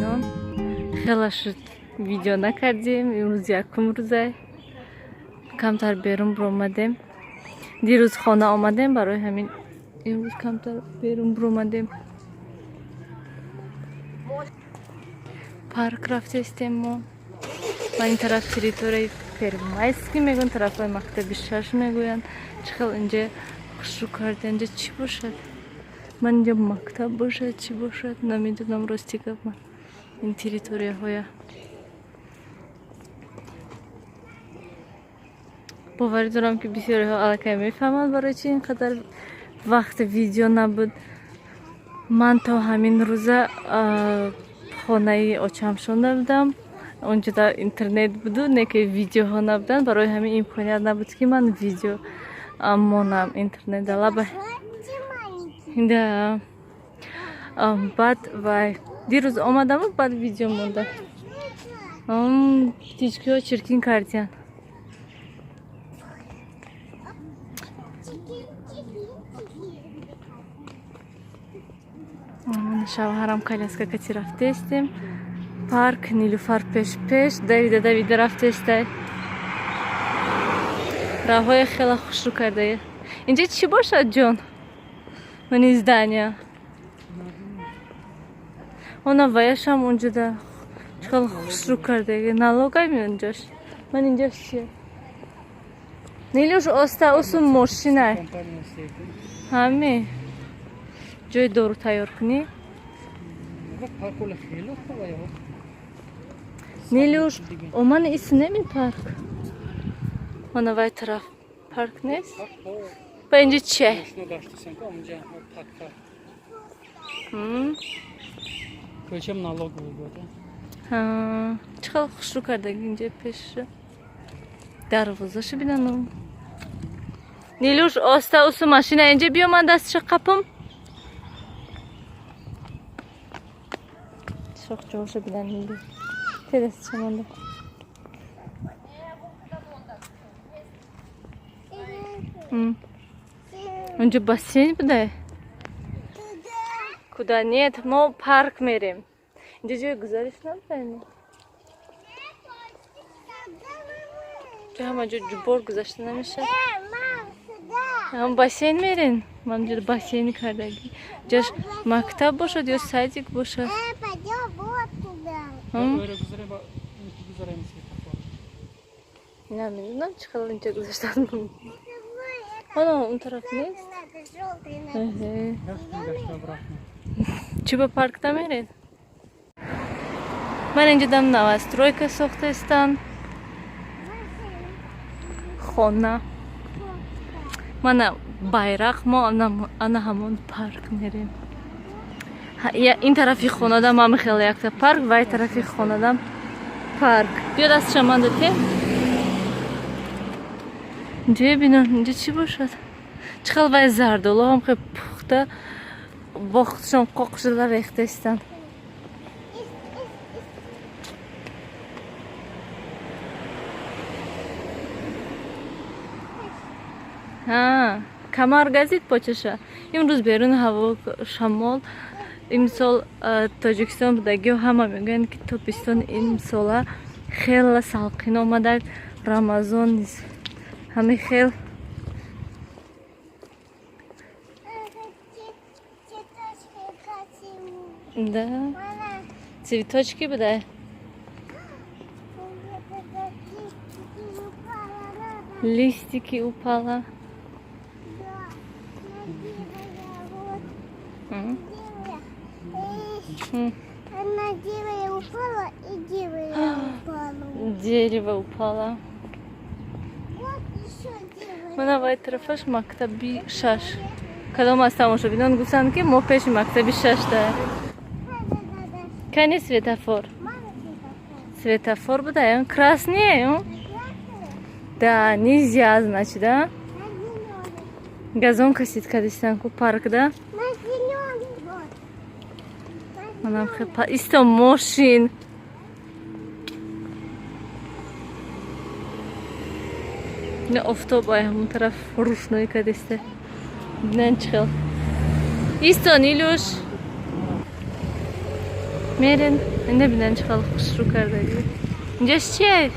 Тамошобинон, хела шуд, видео накардем. Имрӯз якум рӯзай камтар берун биромадем. Дирӯз хона омадем, барои ҳамин имрӯз камтар берун биромадем. Парк рафтестем мо. Ва ин тараф территорияи Первомайский мегӯянд, тарафҳои мактаби шаш мегӯянд. Чӣ хел инҷа хушрӯ карда, инҷа чӣ бошад? Ман инҷа мактаб бошад, чӣ бошад, намедонам, рости гап, ман ин территорияҳоя. Боварӣ дорам, ки бисёриҳо аллакай мефаҳманд, барои чи ин қадар вақт видео набуд. Ман то ҳамин рӯза хонаи очам шонда будам. Онҷода интернет буду, не ки видеоҳо набуданд, барои ҳамин имконият набуд, ки ман видео монам интернет лаба. Да, баъд вай дирӯз омадаму баъд видео монда. Птичкиҳо чиркин кардиян. Шавҳарам коляска кати рафтестем парк. Нилуфар пеш пеш давида давида рафтестай. Роҳҳои хеле хушрӯ кардая. Инҷа чӣ бошад, ҷон? Мани здания она ваяшам унҷода хеле хушрӯ кардага. Налогами инҷош. Ман инҷош чия? Нилуш, оста, усум мошинай. Ҳами ҷои дору тайёр кунӣ. Нилуш, омани ис неми парк. Мана вай тараф парк нест? Ба инҷа чия? Кӯчам налоговый буд. Чӣ хел хушрӯ кардаги инҷа пеша. Дарвозаша бинану. Нилуш, оста, усу машина. Инҷа биё, ман дасташа қапам. Шохчоша бинан, Нилуш. Те дасташа монда. Унҷо бассейн будай? Куда? Нет, мо парк мерем. Инҷа ҷои гузариш набудай? Ҷо ҳама ҷо ҷубор гузашта намешавад. Ҳам бассейн мерен. Ман ҷо бассейн кардаги. Ҷаш мактаб бошад ё садик бошад. М? Гузарем светофор. Намедонам, чӣ хел инҷа гузаштан. Ана он тараф нест? Эҳе. Гашта обратно. Чӣ, ба парк намеред? Ман инҷа дам новостройка сохтаистанд. Хона. Мана байрақ, мо ана ҳамон парк мерем. Ин тарафи хонадам ҳами хеле якта парк, вай тарафи хонадам парк. Биё, дасташа ман додем. Инҷа бинон, инҷа чӣ бошад? Чӣ хел вай зардолу ҳам хеле пухта бохтшон қоқ шуда рехтаистанд. Ҳа, камар газид почаша. Имрӯз берун ҳаво шамол. Имсол Тоҷикистон будагиҳо ҳама мегӯянд, ки тобистон имсола хеле салқин омада. Рамазон низ ҳамин хел. Да, цветочки будай. Листики упала. М? М. Одна дерево упала и дерево упало. Дерево упало. Вот еще дерево. Мана вай тарафаш мактаби шаш. Кадом аз тамошобинон гуфтанд, ки мо пеши мактаби шаш да. Кани светофор? Мама, светофор. Светофор буда, он красный, он? Да, нельзя, значит, да? На зеленый. Газон косить кадистан ку парк, да? На зеленый вот. Манам хепа исто мошин. Не, офтоб ай ҳамон тараф рӯшноӣ кадисте. Бинан чӣ хел. Исто, Нилуш. Мерен, небинан чӣ хел хушрӯ кардаги. Инҷаш чие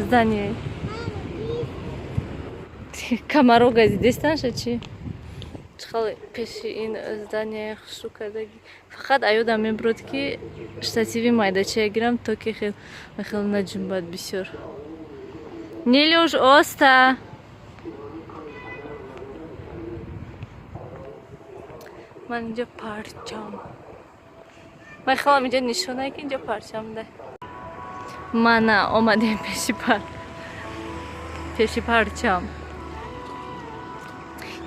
здание? Камаро газидестанша чӣ? Чӣ хел пеши ин здание хушрӯ кардаги. Фақат аёдам мебурад, ки штативи майдачая гирам, то ки хел хел наҷунбад бисёр. Нилюш, оста. Ман инҷо парчам. Ман хелам инҷо нишонае, ки инҷо парчам да. Мана омадем пеши парчам.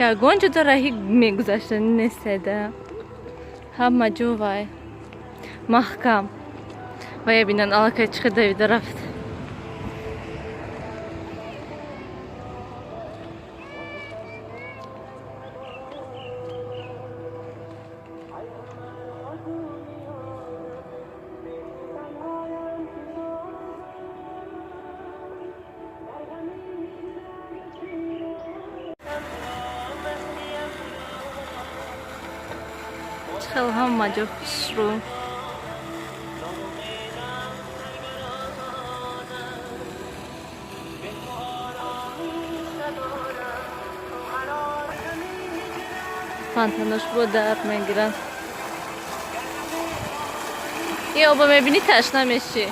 Ягон ҷода раҳи мегузаштани нестеда. Ҳама ҷо вай маҳкам. Вая бинан, аллакай чӣ хел давида рафт. Чӣ хел ҳама ҷо хушрӯ. Фонтанош бо дар мегиранд. Ин оба мебинӣ, ташна мешӣ.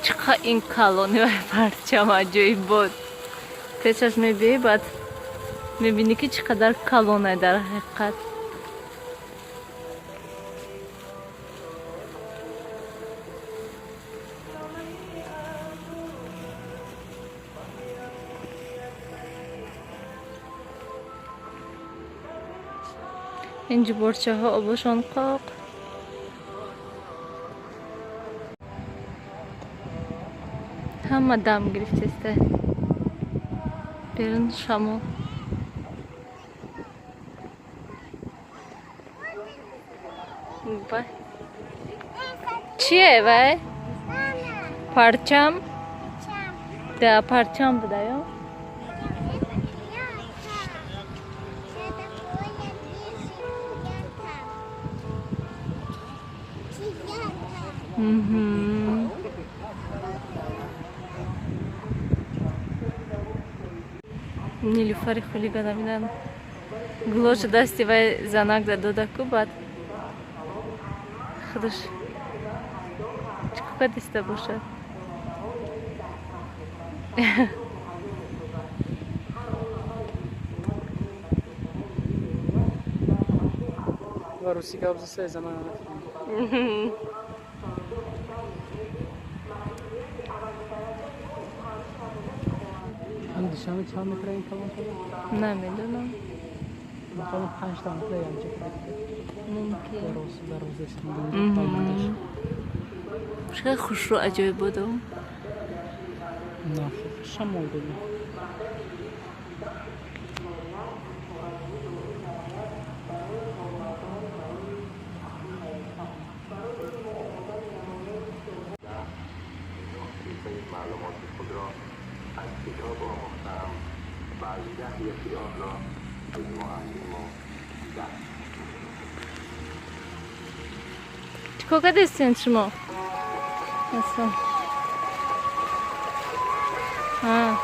Чӣ қа ин калони вай парчам аҷоиб буд. Пешаш мебиёӣ, баъд мебинӣ, ки чӣ қадар калонай дар ҳақиқат. Ин ҷуборчаҳо обошон қоқ. Ҳама дам гирифтеста. Берун шамол. Вай. Чие вай? Парчам? Да, парчам буда, ё? Мгм. Нилюфари хулигана бинан. Гулошу дасти вай занак дадода ку, баъд худаш чӣ кадиста бошад. Ва русӣ гап заса, зана нафаҳмид. Ҳам Душанбе чанд метра ин калон шуда? Намедонам. Мақолам 5-та метра якҷо карда. Мумкин. Дарозаш. Мгм. Хеле хушрӯ аҷоиб буду. На, шамол буд. معلومات خود را از کتاب آموختم و از 10 یکی آن را از معلم و درس. Чикор кардестен шумо? Аслан. А.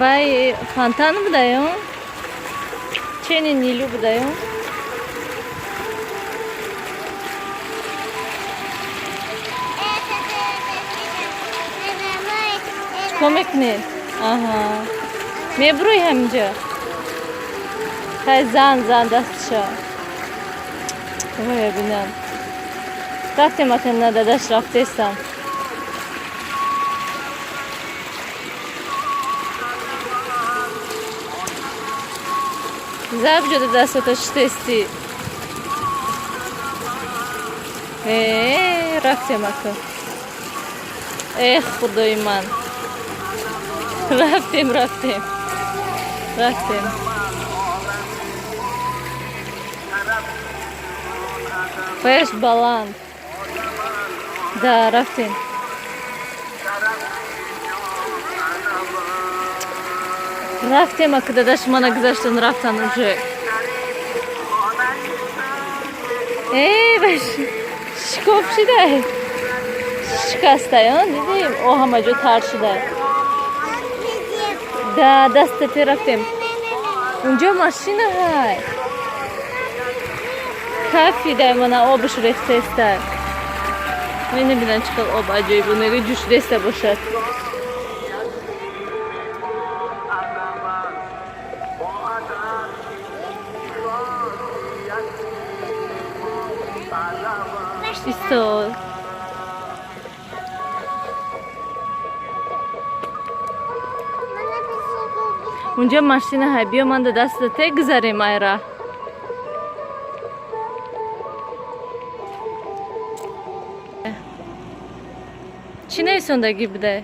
Вай фонтан буда, ё? Чени Нилю буда, ё? Чикор мекунед? Аҳа. Мебурӯй ҳаминҷо. Хай, зан, зан дастша. Вая бинам. Рафтем, акна на дадаш рафтестам. Зарб ҷода дастото шитести. Э, рафтем ака. Эх, худои ман. Рафтем, рафтем. Рафтем. Ваяш баланд. Да, рафтем. Рафтем, ака дадаш мана гузаштан, рафтан уже. Эй, баш шикоф шидай. Шикастай, он дидим? О, ҳама ҷо тар шудай. Да, дастате рафтем. Унҷо машина ҳай. Кафидай, мана обш рехтестай. Мебинам чӣ қадр об аҷоиб, мегӯй ҷӯшидеста бошад. Исто. Унҷо машина ҳай, биё ман да дастате гузарем айра. Чӣ нависондагӣ будай?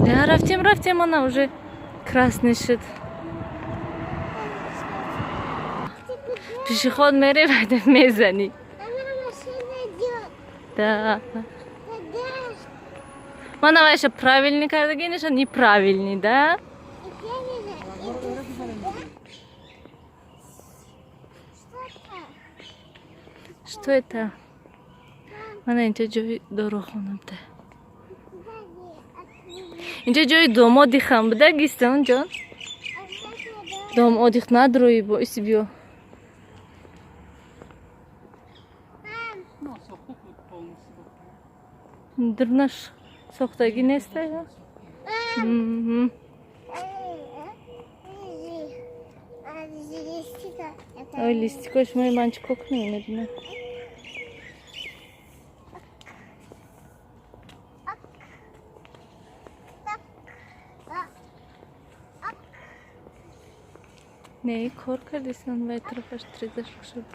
Да, рафтем, рафтем, ана уже красный шуд. Пешеход мере, вайда мезанӣ. Да. Мана вайша правильный кардаги, инаша неправильный, да? Что это? Мана инҷа ҷои дорухона буда. Инҷа ҷои домодихам буда, гистон ҷон. Домодих надрои бо иси биё. Дурнаш сохтагӣ нестай? Ой, листикош мои ман чӣ кор кунем, медонам. Не, кор кардисан, вай тарафаш трезаш шуд.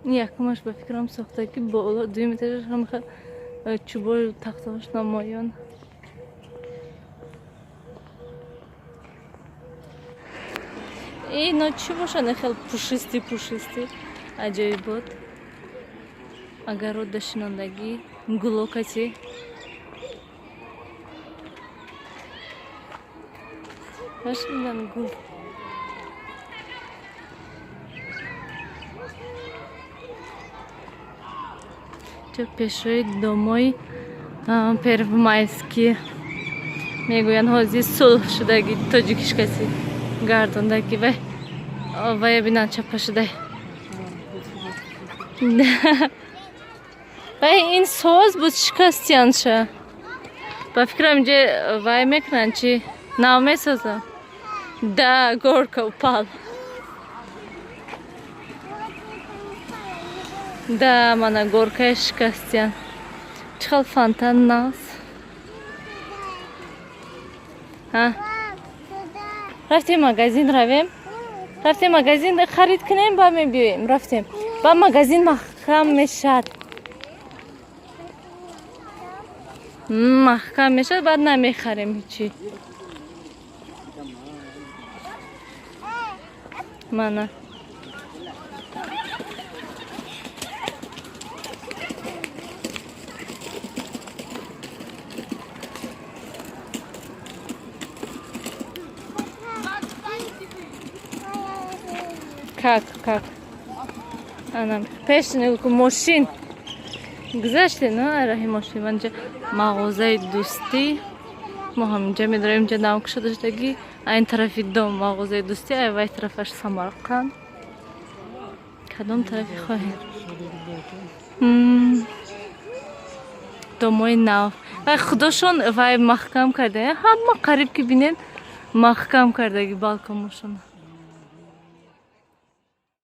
Якумаш ба фикрам сохтагӣ боло, дуюм этажаш ҳам чӯбою тахтаҳош намоён. Ино чӣ бошад, хел пушистый пушистый аҷоибот. Агарот дашинондагӣ гулокати. Башидан гул. Чо пешои домои Первомайский мегӯянд, ҳозир сулҳ шудаги, тоҷикишкаси гардондаги, вай вая бинанд, чапа шудай. Вай ин соз буд, шикастиянша. Ба фикрам инҷа вай мекунанд, чи нав месозанд. Да, горка упал. Да, мана горкая шикастиян. Чӣ хел фонтан нағз. Рафтем магазин равем. Рафтем магазин харид кунем, ба мебиёем. Рафтем. Ба магазин маҳкам мешад. Маҳкам мешад, баъд намехарем ҳичи. Мана. Как, как? Ана пеш мошин гузаште, на раҳи мошин. Манҷа мағозаи Дӯстӣ. Мо ҳаминҷа медорем, инҷа нав кушода шудагӣ. Айн тарафи дом мағозаи Дӯстӣ, ай вай тарафаш Самарқанд. Кадом тарафи хоҳем? Домои нав. Вай худошон вай маҳкам карда. Ҳама қариб ки бинед маҳкам кардаги балконошон.